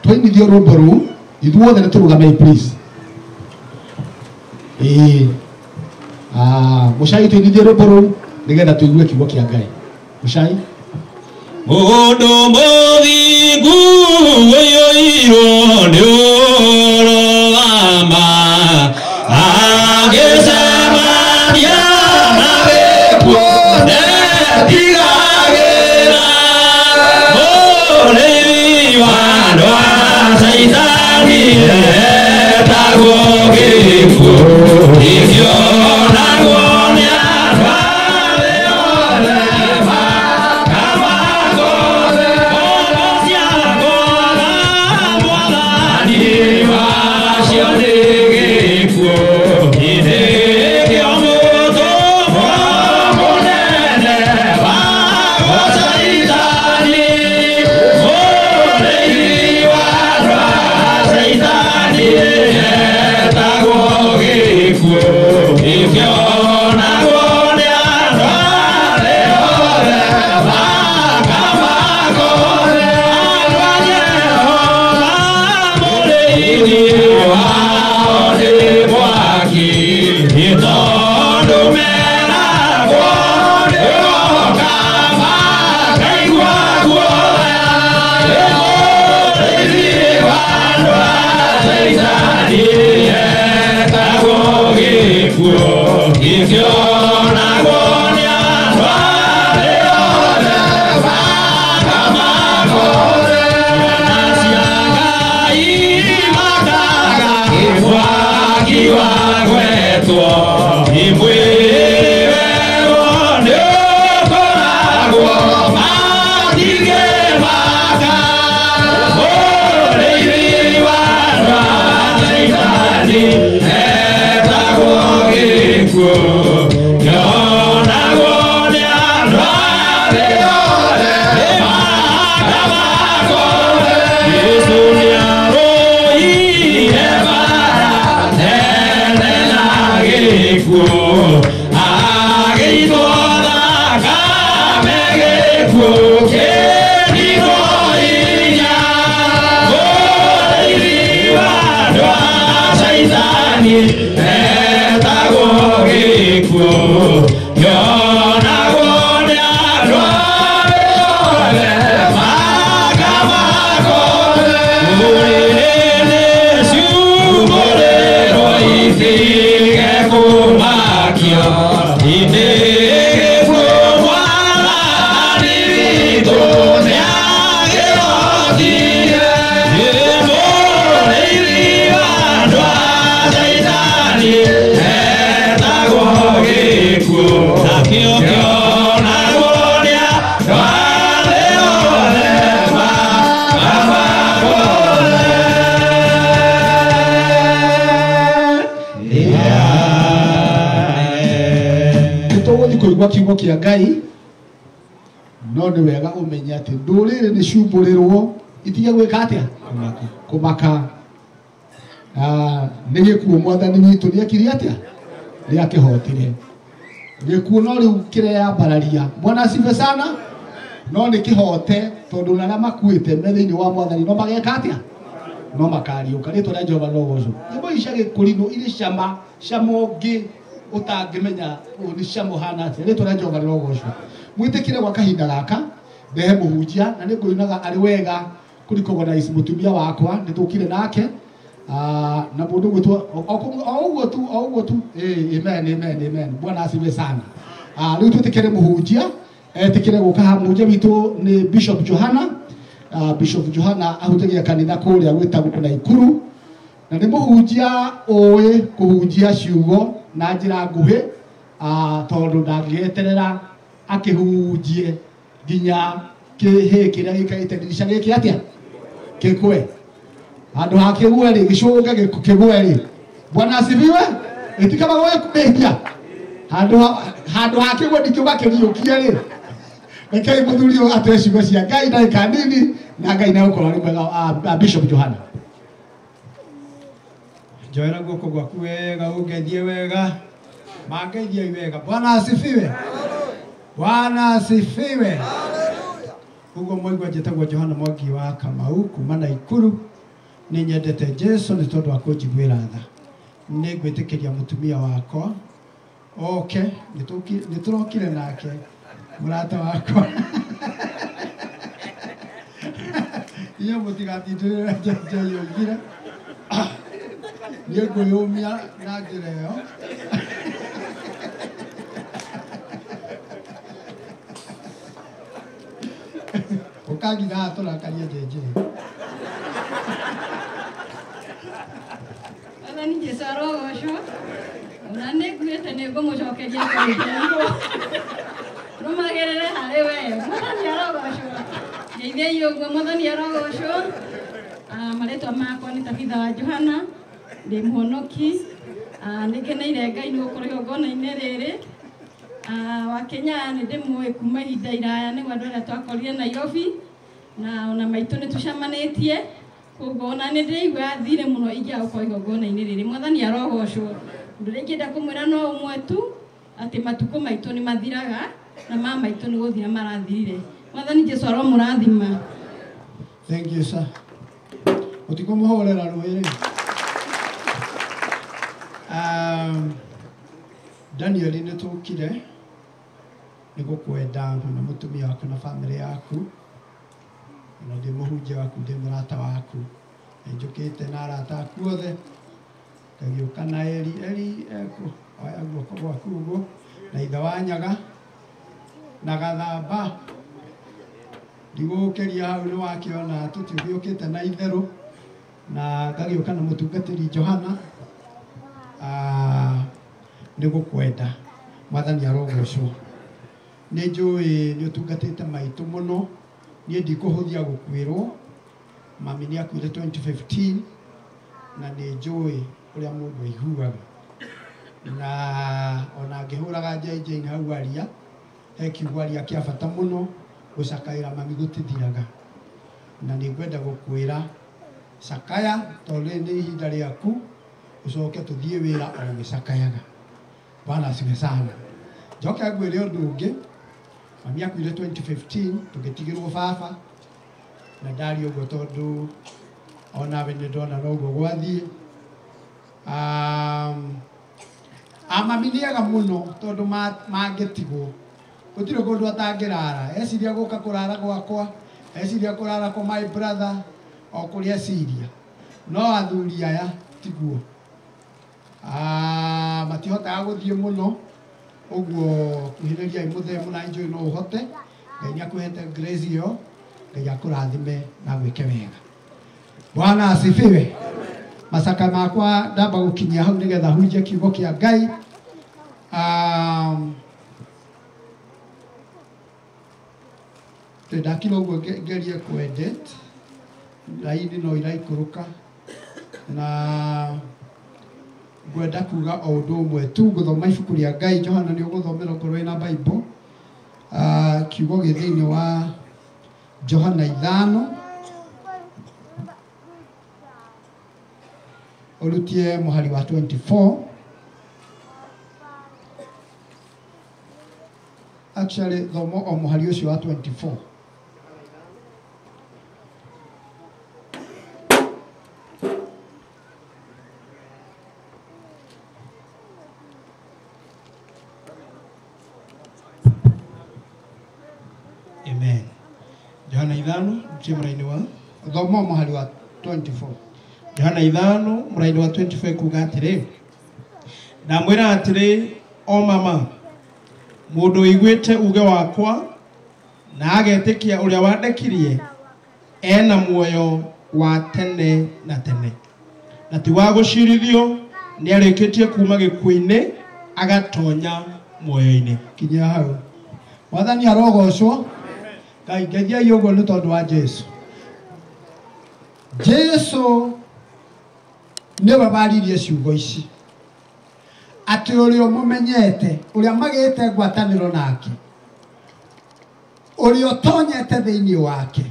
Twainithio rwĩmbo rũu ithuothe nĩ tũrũgamei, please. Ĩĩ, mũcai, tũinithie rwĩmbo rũu nĩgetha tũigue kiugo kĩa Ngai. Mũcai. Mũndũ mũthingu ũiyũirwo nĩ ũhoro wa ma agĩcemania na gĩkuũ ndetigagĩra mũrĩithi wa andũ a Caitani etagwo gĩkuũ gĩkĩonagwo nĩ andũ arĩa othe makamakothe ciakora mwathani wacio nĩ gĩkuũ nĩkĩo mũtũmwo mũnene wa Caitani mũrĩithi wa andũ a Caitani etagwo gĩkuũ gĩkĩonagwo nĩ andũ arĩa othe makamakothe andũ a Jehova mũrĩithi wao nĩ mwaki nĩ tondũ meragwo nĩũroka makaigua guoya mũrĩithi wa andũ a Caitani etagwo gĩkuũ gĩkĩonagwo nĩ andũ arĩa othe makamakothe ciana cia Ngai makaga mwaki wa gwetwo imwĩrĩ werwo nĩũkoragwo matingĩmaka mũrĩithi wa andũ a Caitani etagwo gĩkuũ kĩonagwo nĩ andũ arĩa othe makamakothe Jesũ nĩarũire mbara nene na gĩkuũ agĩitwo thakame gĩkuũ kĩnigwo hinya mũrĩithi wa andũ a Caitani etagwo gĩkuũ kĩonagwo nĩ andũ arĩa othe makamakothe mũrĩrĩ ciumbũrĩrwo itige kũmakio indĩ gĩkuũ mwathani witũ nĩagĩhotire mũrĩithi wa andũ a Caitani etagwo gĩkuũ nakĩo kĩonagwo nĩ andũ arĩa othe makamakothe. Nĩ tũgũthiĩ kũigua kiugo kĩa Ngai, no nĩ wega ũmenye atĩ ndũrĩrĩ nĩ ciumbũrĩrwo itige gwĩka atĩa? Kũmaka. Nĩ gĩkuũ mwathani witũ nĩekire atĩa? Nĩakĩhotire gĩkuũ, no rĩu kĩreyambararia. Bwana asifiwe sana. No nĩ kĩhote tondũ na arĩa makuĩte me thĩinĩ wa mwathani no mageka atĩa? No makariũka. Rĩtwa rĩa Jehova rĩrogocwo. Nyĩmbo ici cia gĩkũrinũ irĩ cama, cama ũngĩ ũtangĩmenya ũyũ nĩ cama ũhana atĩa. Rĩtwa rĩa Jehova rĩrogocwo. Mwĩtĩkĩre gwa kahinda gaka ndehe mũhunjia na nĩ ngũinaga arĩ wega kũrecognize mũtumia wakwa nĩ tũkire nake. Na mũndũ gwĩtwo o ũguo tu, o ũguo tu. Amen, amen, amen. Bwana asifiwe sana. Rĩu twĩtĩkĩre mũhunjia etĩkĩre gũka haha. Mũhunjia witũ nĩ Bishop Johana. Bishop Johana ahunjagia kanitha kũrĩa gwĩtagwo Naikuru na nĩ mũhunjia ũĩ kũhunjia ciugo na njĩra nguhĩ, tondũ ndangĩeterera akĩhunjie nginya kĩhĩ kĩrĩa gĩikarĩte ndirica gĩkĩ atĩa kĩkwe handũ ha kĩgwe rĩ gĩcũnge kĩgwe rĩ. Bwana asifiwe. Ĩtikaba gwĩkũmĩhia handũ ha kĩgwe ndikĩuga kĩriũkie rĩ. Rekei mũthuri ũyũ atwe ciugo cia Ngai ndagĩka nini na Ngai nĩegũkorwo arĩ mwega. Bishop Johana. Njoera guoko gwaku wega ũngeithie wega mangeithiai wega. Bwana asifiwe. Bwana asifiwe. Koguo mwaigua njĩtagwo Johana Mwangi wa Kamau kuma Naikuru. Nĩ nyendete Jesu nĩ tondũ wa kũnjiguĩra tha. Nĩ ngwĩtĩkĩria mũtumia wakwa oke, nĩ tũrokire nake mũrata wakwa. Inyuĩ mũtigatindĩrĩre Njei oigire. Niĩ ngwĩyũmia na njĩra ĩyo. Ũkanginya haha tũrakarie Njei. Mwathani Jesu arogocwo. Ona nĩ nguĩte nĩ ngũmũcokeria kũnjĩirwo. Rũmagĩrĩre harĩ we. Mwathani arogocwo. Ngeithiai ũguo, Mwathani arogocwo. Marĩtwa makwa nĩ Tabitha wa Johana, ndĩ mũhonoki. Nĩ ngeneire Ngai nĩ gũkorwo igongona-inĩ rĩrĩ. Wa Kenya nĩ ndĩmũĩ kuma ihinda iraya nĩguo andũ arĩa twakorire Nairobi na ona maitũ nĩ tũcemanĩtie. Koguo ona nĩ ndĩraigua thirĩ mũno ingĩaga gũkorwo igongona-inĩ rĩrĩ. Mwathani arogocwo. Ũndũ ũrĩa ingĩenda kũmwĩra no ũmwe tu, atĩ matukũ maitũ nĩ mathiraga na ma maitũ nĩ gũthira marathirire. Mwathani Jesu aromũrathima. Thank you sir. Ũtikũmũhũrĩra rũĩ rĩ. Daniel nĩ tũkire nĩ gũkwenda na mũtumia waku na bamĩrĩ yaku, na ndĩ mũhunjia waku, ndĩ mũrata waku. Nĩ njũkĩte na arata aku othe, ngagĩũka na Eli. Eli ekũ? Oya guoko gwaku ũguo, na ithe wa Nyaga na Gathamba. Ndigũgũkĩria hau nĩ wakĩona tũtiũgĩũkĩte na itherũ, na ngagĩũka na mũtungatĩri Johana. Nĩ gũkwenda. Mwathani arogocwo. Nĩ njũĩ nĩ ũtungatĩte maitũ mũno. Niĩ ndikũhũthia gũkuĩrwo. Mami nĩ akuire 2015 na nĩ njũĩ ũrĩa mũndũ aiguaga. Na ona ngĩhũraga Njei hau aria, he kiugo aria kĩa bata mũno, gũcakaĩra mami gũtithiraga. Na nĩ ngwenda gũkwĩra cakaya tondũ rĩrĩ nĩ ihinda rĩaku, ũcoke tũthiĩ wĩra o ũgĩcakayaga. Bwana asifiwe sana. Njoke ngwĩre ũndũ ũngĩ. Mami akuire 2015 tũgĩtigĩrwo baba, na ndaria ũguo tondũ onawe nĩ ndona noguo gwathiĩ. Mami nĩ ega mũno tondũ mangĩtigwo gũtirĩ kũndũ atangĩrara. Eciria gũka kũrara gwakwa, eciria kũrara kwa my brother, o kũrĩa eciria. No athuri aya tiguo. Matihotaga gũthiĩ mũno, ũguo kuhĩrĩriai mũthee mũna njũĩ no ũhote. Ngai nĩ akũhete grace ĩyo, Ngai akũrathime na agwĩke wega. Bwana asifiwe. Macaka makwa ndamba gũkinyia hau nĩgetha hunjie kiugo kĩa Ngai. Ndakira ũguo ngerie kũ-edit raini no iraikũrũka, na ngwenda kuga o ũndũ ũmwe tu. Ngũthoma ibuku rĩa Ngai. Johana nĩ ũgũthomera okorwo wĩna Bible. Kiugo gĩ thĩinĩ wa Johana 5, ũrutie mũhari wa 24. Actually thoma o mũhari ũcio wa 24. Amen. Johana 5 rutie mũraini wa thoma mũhari wa 24. Johana 5 mũraini wa 24 kuga atĩrĩ, ndamwĩra atĩrĩ o mama, mũndũ ũiguĩte uge wakwa na agetĩkia ũrĩa wandekirie ena muoyo wa tene na tene, na ti wa gũcirithio, nĩ arĩkĩtie kuma gĩkuũ-inĩ agatonya muoyo-inĩ. Kinyia hau. Mwathani arogocwo. Ngai ngeithiai ũguo nĩ tondũ wa Jesu. Jesu nĩwe waririe ciugo ici, atĩ ũrĩa ũmũmenyete, ũrĩa magĩte ngwatanĩro nake, ũrĩa ũtonyete thĩinĩ wake,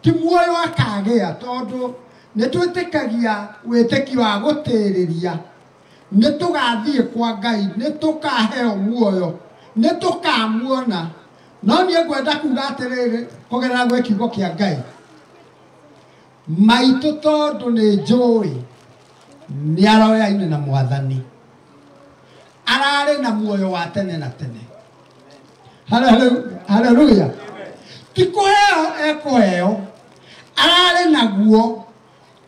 ti muoyo akagĩa, tondũ nĩ twĩtĩkagia wĩtĩkio wa gũtĩrĩria. Nĩ tũgathiĩ kwa Ngai, nĩ tũkaheo muoyo, nĩ tũkamuona. No niĩ ngwenda kuga atĩrĩrĩ kũgerera gwĩ kiugo kĩa Ngai maitũ tondũ nĩ njũĩ nĩ aroyaine na mwathani ararĩ na muoyo wa tene na tene. Haleluya. Ti kũheo ekũheo ararĩ naguo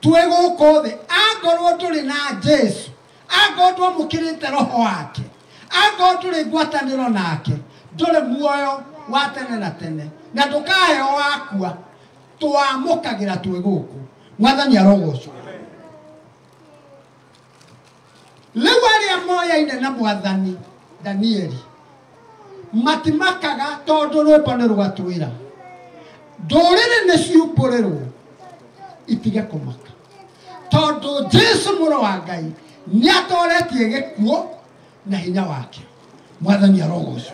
twĩ gũkũ thĩ angorwo tũrĩ na Jesu angorwo twamũkĩrĩte roho wake angorwo tũrĩ ngwatanĩro nake ndũrĩ muoyo wa tene na tene na ndũkaheo wakua twamũkagĩra twĩ gũkũ. Mwathani arogocwo. Rĩu arĩa moyaine na mwathani Danieli matimakaga tondũ rwĩmbo nĩ rwatwĩra ndũrĩrĩ nĩ ciumbũrĩrwo itige kũmaka tondũ Jesu mũrũ wa Ngai nĩ atoretie gĩkuũ na hinya wake. Mwathani arogocwo.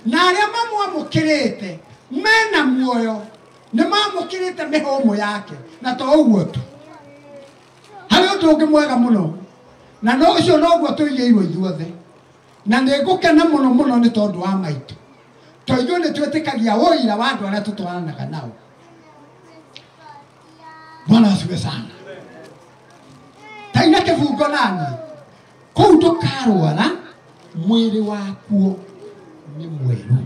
Na arĩa mamwamũkĩrĩte mena muoyo nĩ mamũkĩrĩte mĩhũmũ yake na to ũguo tu. Harĩ ũndũ ũngĩ mwega mũno na no ũcio noguo tũigĩirwo ithuothe na nĩ ngũkena mũno mũno nĩ tondũ wa maitũ to ithuĩ nĩ twĩtĩkagia ũira wa andũ arĩa tũtwaranaga nao. Bwana asifiwe sana. Taina kĩbungo nani kũu ndũkarwara mwĩrĩ wakuo nĩ mwerũ.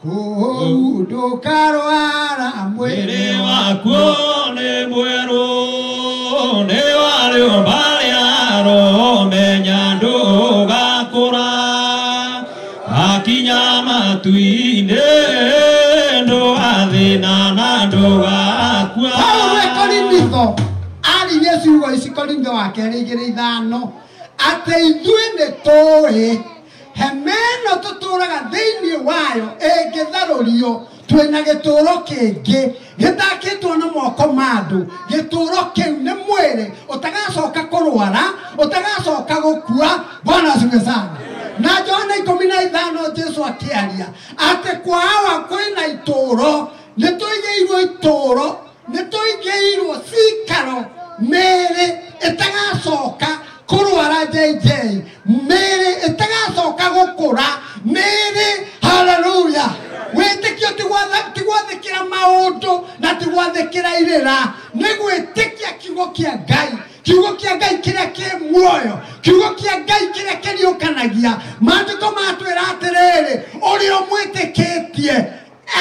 Kũu ndũkarwara mwĩrĩ wakuo nĩ mwerũ nĩ warĩũmba rĩaromenya ndũgakũra akinya matu-inĩ ndũgathĩna na ndũgakua. Paulo e Korintho aririe ciugo ici Korintho wa kerĩ 2:5 atĩ ithuĩ nĩ tũĩ hema ĩno tũtũraga thĩinĩ wayo ĩngĩtharũrio twĩna gĩtũro kĩngĩ gĩtakĩtwo na moko ma andũ. Gĩtũro kĩu nĩ mwĩrĩ ũtagacoka kũrwara ũtagacoka gũkua. Bwana asifiwe sana. Na Johana 15 Jesu akĩaria atĩ kwa hawa kwĩna itũro nĩ tũigĩirwo itũro nĩ tũigĩirwo cikaro mĩĩrĩ ĩtagacoka kũrwara JJ mĩĩrĩ ĩtagacoka gũkũra mĩĩrĩ. Haleluya. Wĩtĩkio ti gwathĩkĩra maũndũ na ti gwathĩkĩra irĩra nĩ gwĩtĩkia kiugo kĩa Ngai kiugo kĩa Ngai kĩrĩa kĩ muoyo kiugo kĩa Ngai kĩrĩa kĩriũkanagia. Maandĩko matwĩra atĩrĩrĩ ũrĩa ũmwĩtĩkĩtie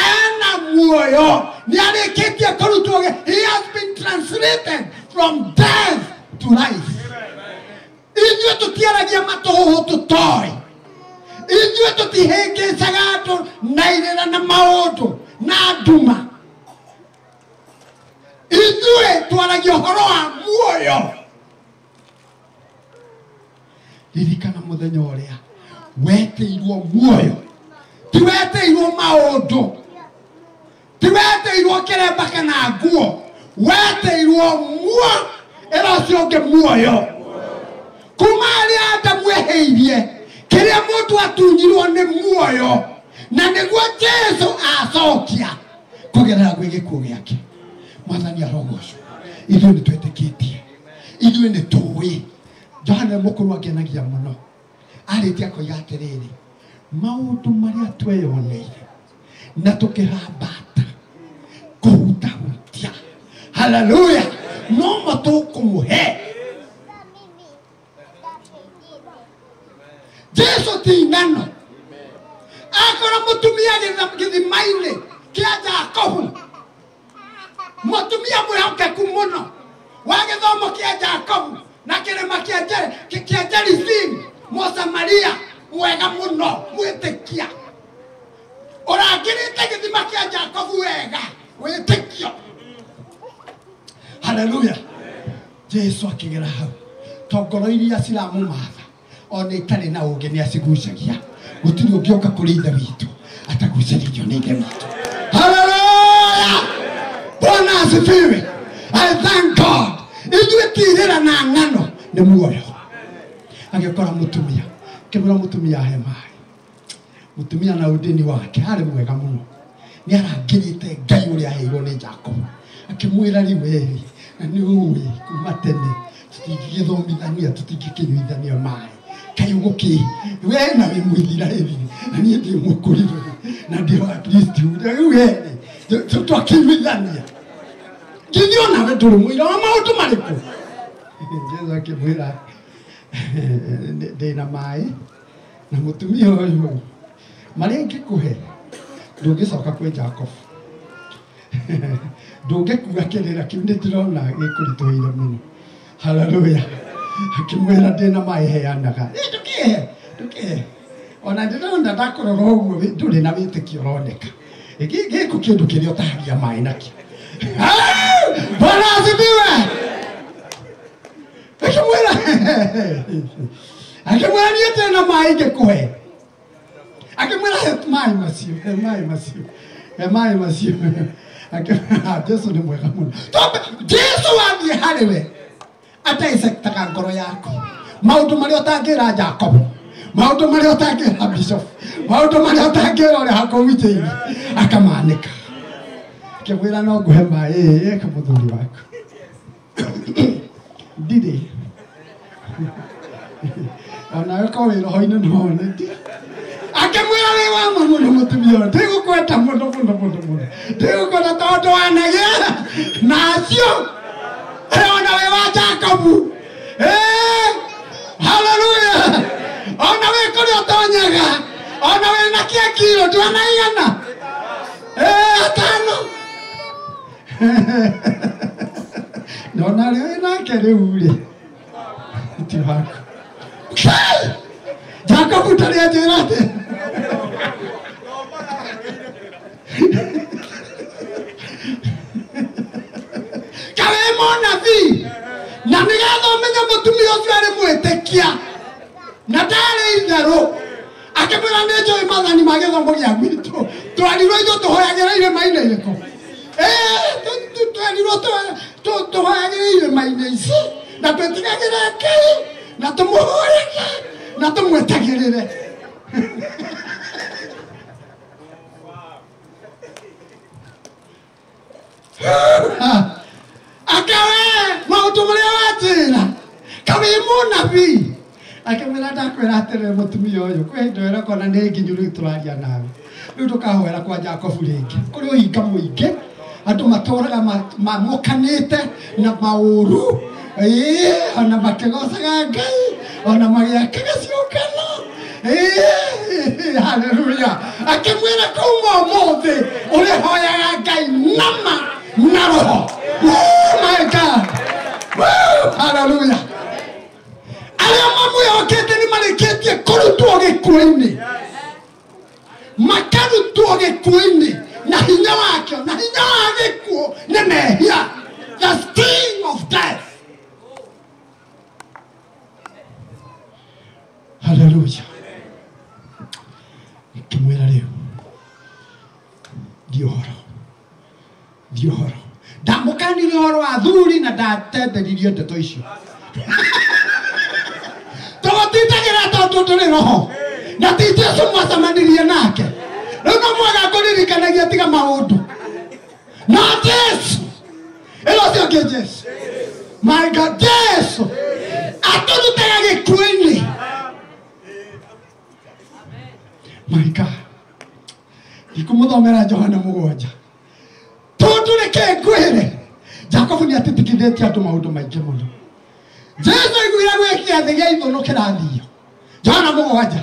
ena muoyo nĩ arĩkĩtie kũrutwo. He has been translated from death to life. Ithuĩ tũtiaragia matũhũhũ tũtoĩ ithuĩ tũtihĩngĩcaga andũ na irĩra na maũndũ na nduma. Ithuĩ twaragia ũhoro wa muoyo. Ririkana mũthenya ũrĩa wetĩirwo muoyo ti wetĩirwo maũndũ ti wetĩirwo kĩremba kana nguo wetĩirwo muo ĩra ũcio ũngĩ muoyo. Kuma harĩa Adamu ehĩirie kĩrĩa mũndũ atunyirwo nĩ muoyo na nĩguo Jesu acokia kũgerera gwĩ gĩkuũ gĩake. Mwathani arogocwo. Ithuĩ nĩ twĩtĩkĩtie ithuĩ nĩ tũĩ. Johana mũkũrũ akenagia mũno arĩtie akoiga atĩrĩrĩ maũndũ marĩa tweyoneire na tũkĩhambata kũhutahutia. Haleluya. No mo tũkũmũhe. Jesu ti ng'ano akora mũtumia gĩthima-inĩ kĩa Jakobu mũtumia mwĩhokeku mũno wa gĩthomo kĩa Jakobu na kĩrĩma kĩa Gerizim Mũsamaria mwega mũno mwĩtĩkia ũrangĩrĩte gĩthima kĩa Jakobu wega wĩtĩkio. Haleluya. Jesu akĩgera hau tongoro iria ciramũmatha ona itarĩ na ũũgĩ nĩ acigucagia. Gũtirĩ ũngĩũka kũrĩ ithe witũ atagucĩrĩirio nĩ ithe witũ. Haleluya. Bwana asifiwe. I thank God. Ithuĩ ti irĩra na ng'ano nĩ muoyo. Agĩkora mũtumia akĩmwĩra mũtumia ahe maĩ. Mũtumia na ũndini wake arĩ mwega mũno nĩ arangĩrĩte Ngai ũrĩa aheirwo nĩ Jakobu akĩmwĩra rĩu ĩrĩ na nĩ ũĩ kuma tene tũtingĩgĩthomithania tũtingĩkĩnyuithania maĩ Kayugoki, we na Muithiraeli, na niĩ ndĩ mũkũrĩrũ, na ndĩ wa Kristo, rĩu we twakĩiguithania. Githĩ onawe ndũrĩ mũira wa maũndũ marĩkũ? Jesu akĩmwĩra, ndĩna maĩ na mũtumia ũyũ marĩa ingĩkũhe ndũngĩcoka kwĩ Jacob. Ndũngĩkua kĩrĩra kĩu nĩ ndĩrona gĩkũritũhĩire mũno. Haleluya. Akĩmwĩra ndĩna maĩ heanaga. Ndũkĩhe, ndũkĩhe. Ona ndĩrona ndakũrora ũguo ndũrĩ na wĩtĩkio ũroneka. Gĩkũ kĩndũ kĩrĩa ũtahagia maĩ nakĩo. Bwana asifiwe. Akĩmwĩra akĩmwĩra niĩ ndĩna na maĩ ingĩkũhe. Akĩmwĩra he maĩ macio, he maĩ macio, he maĩ macio. Akĩmwĩra Jesu nĩ mwega mũno. Jesu wathiĩ harĩ we ataicektaga ngoro yaku. Maũndũ marĩa ũtangĩra Jacob, maũndũ marĩa ũtangĩra Bishop, maũndũ marĩa ũtangĩra ũrĩa hakũgitĩire, akamanĩka. Akĩmwĩra no ngũhe maĩ ĩka mũthuri waku. Ndirĩ. Onawe korwo wĩ roho-inĩ no wone ndirĩ. Akĩmwĩra wĩ wa ma mũno mũtumia ũyũ, ndigũkwenda mũno mũno mũno mũno, ndigũkwenda tondũ wanagĩa na acio ona wĩ wa Jacobu. Haleluya. Ona wĩ kũrĩa ũtonyaga, ona wĩ na kĩa kiro ndwana igana atano. Nona rĩu wĩ nake rĩu rĩ ti waku. Jacobu ndarĩ anjĩra atĩ kawe mũnabii, na nĩgetha ũmenye mũtumia ũcio arĩ mwĩtĩkia na ndarĩ itherũ. Akĩmwĩra nĩ njũĩ maathani ma gĩthomo gĩa gwitũ, twarirwo ithuĩ tũhoyagĩra irĩma-inĩ irĩkũ? Twerirwo tũhoyagĩra irĩma-inĩ ici na twĩtigagĩre Ngai na tũmũhoyage na tũmwetagĩrĩre. Akawe maũndũ marĩa wanjĩra kawe mũnabii. Akĩmwĩra ndakwĩra atĩrĩrĩ mũtumia ũyũ, kwĩ hĩndĩ ĩrĩa ũkona nĩ nginyu rĩu tũraria nawe, rĩu ndũkahoera kwa Jacobu rĩngĩ. Kũrĩ ũhinga mũingĩ, andũ matũraga mamokanĩte na maũru, ona makĩgocaga Ngai, ona magĩakaga ciũngano. Haleluya. Akĩmwĩra kuma ũmũthĩ ũrĩhoyaga Ngai nama na roho. Oh my God. Hallelujah. Arĩa mamwĩhokete nĩ marĩkĩtie kũrutwo gĩkuũ-inĩ, makarutwo gĩkuũ-inĩ na hinya wakĩo, na hinya wa gĩkuũ nĩ mehia, the sting of death. Hallelujah. Ngĩmwĩra rĩu thiĩ ũhoro, thiĩ ũhoro. Ndamũkanire ũhoro wa athuri na ndatenderirie ndeto icio. Tũgũtindagĩra tondũ ndũrĩ roho na ti Jesu mwacemanirie nake. Rĩu no mwega ngũririkanagia tiga maũndũ no Jesu ĩno ũcio ũngĩ Jesu. My God, Jesu atũrutaga gĩkuũ-inĩ. My God, ndikũmũthomera Johana 7 tondũ reke ngwĩre Jacobu nĩ atitikithĩtie andũ maũndũ maingĩ mũno. Jesu aiguire gwĩ kĩathĩ gĩa ithũnũ kĩrathio. Johana 7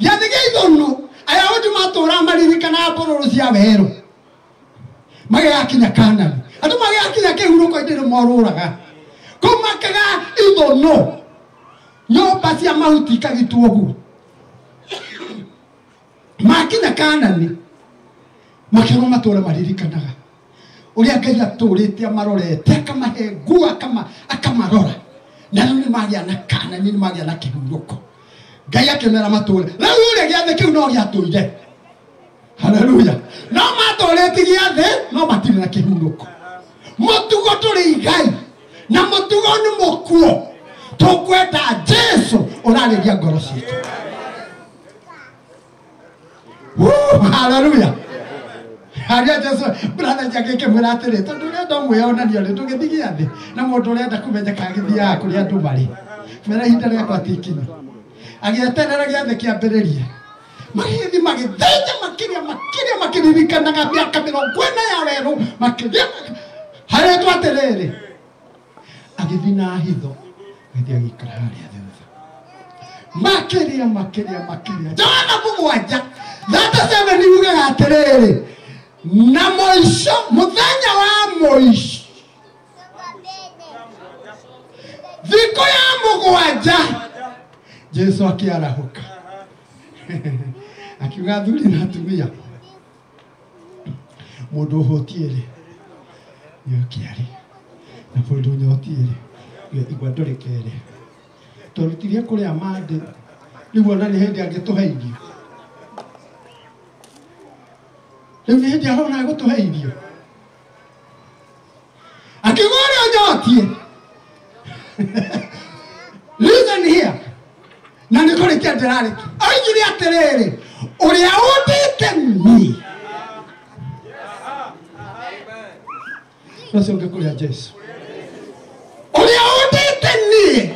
gĩathĩ gĩa ithũnũ, Ayahudi matũraga maririkanaga mbũrũrũ cia werũ magĩgakinya Kanani. Andũ magĩgakinya kĩhurũko-inĩ nĩ morũraga kũu makaga ithũnũ, nyũmba cia mahuti ikagitwo ũguo. Makinya Kanani makĩrwo matũre maririkanaga ũrĩa Ngai atũrĩte amarorete, akamahe nguo, akamarora, na rĩu nĩ magĩa na Kanani, nĩ magĩa na kĩhurũko. Ngai akĩmera matũre. Rĩu ũrĩa gĩathĩ kĩu no gĩatũire. Haleluya. No matũrĩte gĩathĩ no matirĩ na kĩhurũko. Mũtugo tũrĩ igai na mũtugo nĩ mũkuo. Tũkwenda Jesu ũrarĩria ngoro citũ. Haleluya. Harĩa Jesu brother Jake akĩmwĩra atĩrĩ, tondũ ũrenda mwĩonania rĩ, ndũgĩthiĩ gĩathĩ na mũndũ ũrenda kũmenya kana gĩthiaga kũrĩa andũ marĩ. Mera ihinda rĩakwa ti ikinyu. Agĩeterera gĩathĩ kĩambĩrĩrie. Magĩthiĩ magĩthĩnja makĩria makĩria makĩririkanaga mĩaka 40 ya werũ makĩria harĩtwo atĩrĩrĩ. Agĩthiĩ na hitho agĩthiĩ agĩikara harĩa thutha. Makĩria makĩria makĩria. Johana 7:37 yugaga atĩrĩrĩ, na mũico mũthenya wa mũico thikũ ya mũgwanja Jesu akĩarahũka akiuga athuri na atumia mũndũ ũhũtiĩ-rĩ nĩoke arĩ na mũndũ ũnyotiĩ-rĩ igua ndũrĩke-rĩ twarutirie kũrĩa mandĩ rĩu ona nĩ hĩndĩ angĩtũhe irio rĩu nĩ hĩndĩ arona agũtũhe irio akiuga ũrĩa ũnyotiĩ. Listen here. Na nĩ kũrĩkia ndĩrarĩkia. Oigire atĩrĩrĩ, ũrĩa ũndĩte niĩ ũcio ũngĩ kũrĩa Jesu. Ũrĩa ũndĩte niĩ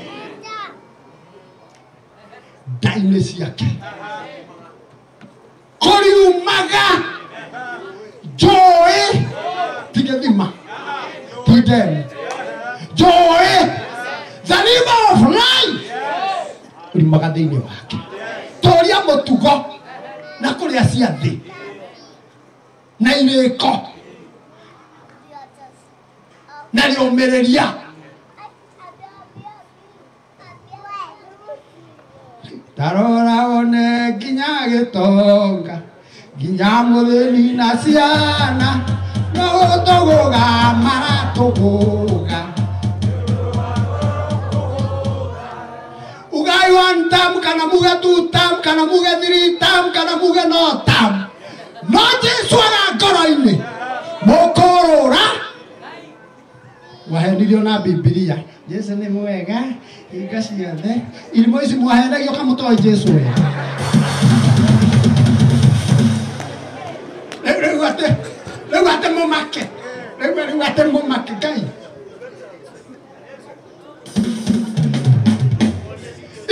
nda-inĩ ciake kũriumaga njũĩ ti gĩthima ti ndemu njũĩ the river of life urimaga thĩinĩ wake. Tũria mũtugo na kũrĩa ciathĩ na irĩko na rĩũmĩrĩria. Tarora wone nginya gĩtonga nginya mũthĩni na ciana no gũtũgũga maratũgũga. Ugai one tam kana muge two tam kana muge three tam kana muge no tam. No Jesu ara ngoro-inĩ mũkũrũra wahenirio na Bibilia. Jesu nĩ mwega hinga ciothe irimũ ici mwahenagio kamũtoĩ Jesu wega. Rĩu atĩ mũmake rĩu atĩ mũmake Ngai.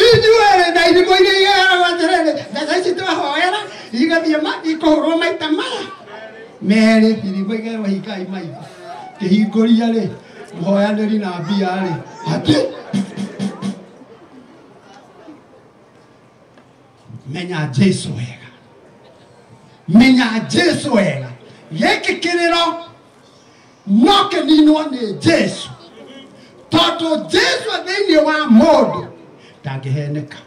Inyuĩ na irimũ iria igeragwo atĩrĩrĩ mbeca ici twahoera igathiĩ ikũhũrwo maita maya merĩ irimũ igerwo hingai maitho kĩhingũria rĩ mũhoyanĩri na mbia rĩ atĩ menya Jesu wega. Menya Jesu wega. Gĩkĩ kĩrĩro no kĩninwo nĩ Jesu tondũ Jesu thĩinĩ wa mũndũ ndangĩheneka.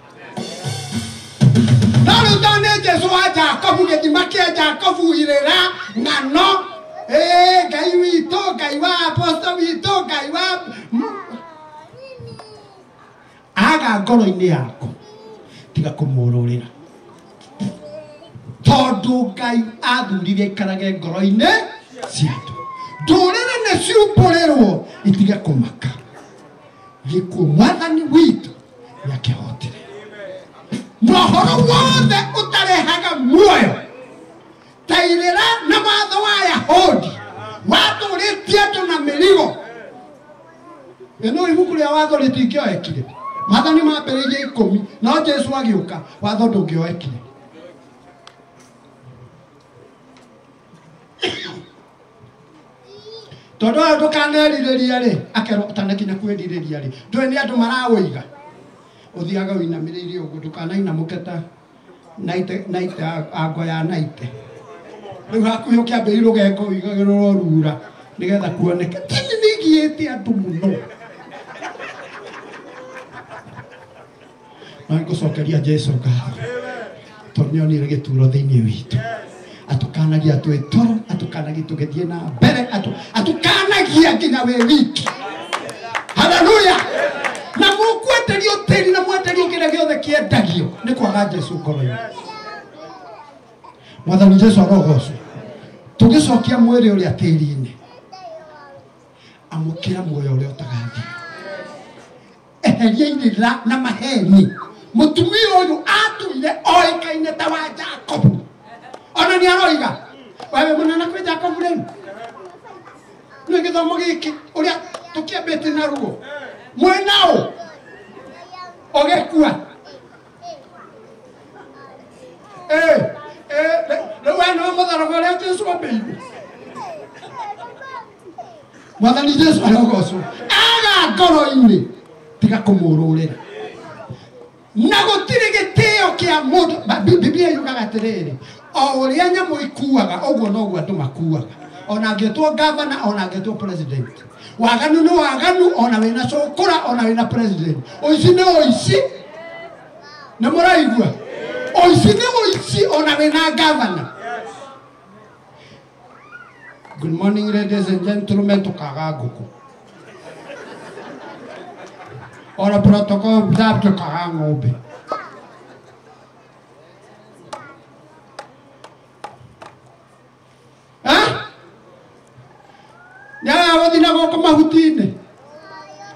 No rĩu tondũ nĩ Jesu wa Jakobu gĩthima kĩa Jakobu irĩra ng'ano Ngai witũ Ngai wa apostle witũ Ngai wa aga ngoro-inĩ yaku tiga kũmũrũrĩra tondũ Ngai athurire aikarage ngoro-inĩ cia andũ. Ndũrĩrĩ nĩ ciumbũrĩrwo itige kũmaka. Gĩkuũ mwathani witũ nĩakĩhotire. Na ũhoro wothe ũtarehaga muoyo ta irĩra na watho wa Yahudi watũrĩtie andũ na mĩrigo. Ĩno ibuku rĩa watho rĩtingĩoekire. Maathani mambĩrĩirie 10 no Jesu agĩũka watho ndũngĩoekire. Tondũ ũyũ ndũkanerirĩrie rĩ akerwo ũtanakinya kwĩrirĩria rĩ ndũĩ nĩ andũ marawĩiga ũthiaga ũinamĩrĩirie ũguo ndũkanainamũke ta naite ango ya naite rĩu hakuhĩ ũkĩambĩrĩria rũgengo ũigagĩrĩrwo rura nĩgetha kuoneke. Tini nĩigiĩte andũ mũno. Na ngũcokeria Jesu ngatho tondũ nĩonire gĩturo thĩinĩ witũ. Atukanagia twĩ toro atukanagia tũgĩthiĩ na mbere atukanagia nginya wĩ wiki. Haleluya. Na mũkwenderio tĩri na mwenderio kĩrĩa gĩothe kĩendagio nĩ kwaga Jesu ngoro-inĩ. Mwathani Jesu arogocwo. Tũgĩcokia mwĩrĩ ũrĩa tĩri-inĩ amũkĩra muoyo ũrĩa ũtagathira. Eheria irĩra na maheni. Mũtumia ũyũ atũire oĩkaine ta wa Jakobu. Ona nĩ aroiga wewe mũnene kwĩ Jakobu rĩu nĩ gĩthomo gĩkĩ ũrĩa tũkĩambĩte na ruo mwĩnao ũgĩkua Jesu ambĩirwo. Mwathani Jesu arogocwo. Aga ngoro-inĩ tiga kũmũrũrĩra. Na gũtirĩ gĩtĩo kĩa mũndũ. Biblia yugaga atĩrĩrĩ, o ũrĩa nyamũ ikuaga ũguo noguo andũ makuaga. Ona angĩtwo governor, ona angĩtwo president. Waganu nĩ waganu, ona wĩna cũkũra, ona wĩna president. Ũici nĩ ũici. Nĩ mũraigua? Ũici nĩ ũici, ona wĩna governor. Good morning, ladies and gentlemen, tukaga ngũkũ. Ora protocol observed tukaga ng'ombe. Nyaga gũthiĩ na gũkũ mahuti-inĩ.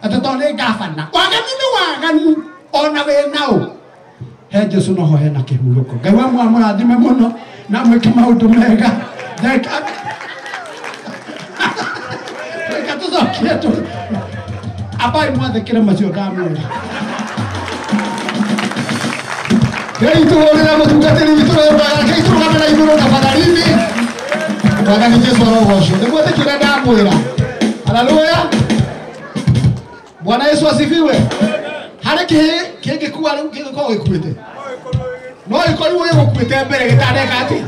Atĩ tondũ nĩ gavana. Waganu nĩ waganu, ona wĩ naũ. He Jesu noho hena kĩhurũko. Ngai wa mũrathime mũno na mwĩke maũndũ mega. Reka tũcokie tũ. Abai mwathĩkĩre macio ndamwĩra. Ngai tũhũrĩre mũtungatĩri witũ rũgaga, Ngai tũrũgame na igũrũ tafadhalini. Mwathani Jesu arogocwo. Nĩ mwetĩkĩre ndamwĩra. Haleluya. Bwana Yesu asifiwe. Harĩ kĩhĩ kĩngĩkua rĩu kĩngĩkorwo gĩkuĩte. No gĩkorirwo gĩgũkuĩte mbere gĩtaneka atĩ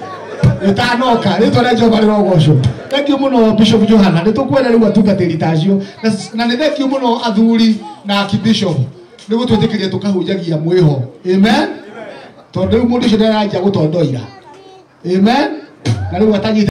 gĩtanoka. Rĩtwa rĩa Jehova rĩrogocwo. Thank you mũno Bishop Johana. Nĩ tũkwenda rĩu atungatĩri ta acio. Na nĩ thank you mũno athuri na Archbishop nĩ gũtwĩtĩkĩria tũkahunjagia mwĩho. Amen. Tondũ rĩu mũndũ ũcio nĩaranjia gũtondoira. Amen. Na rĩu atanyita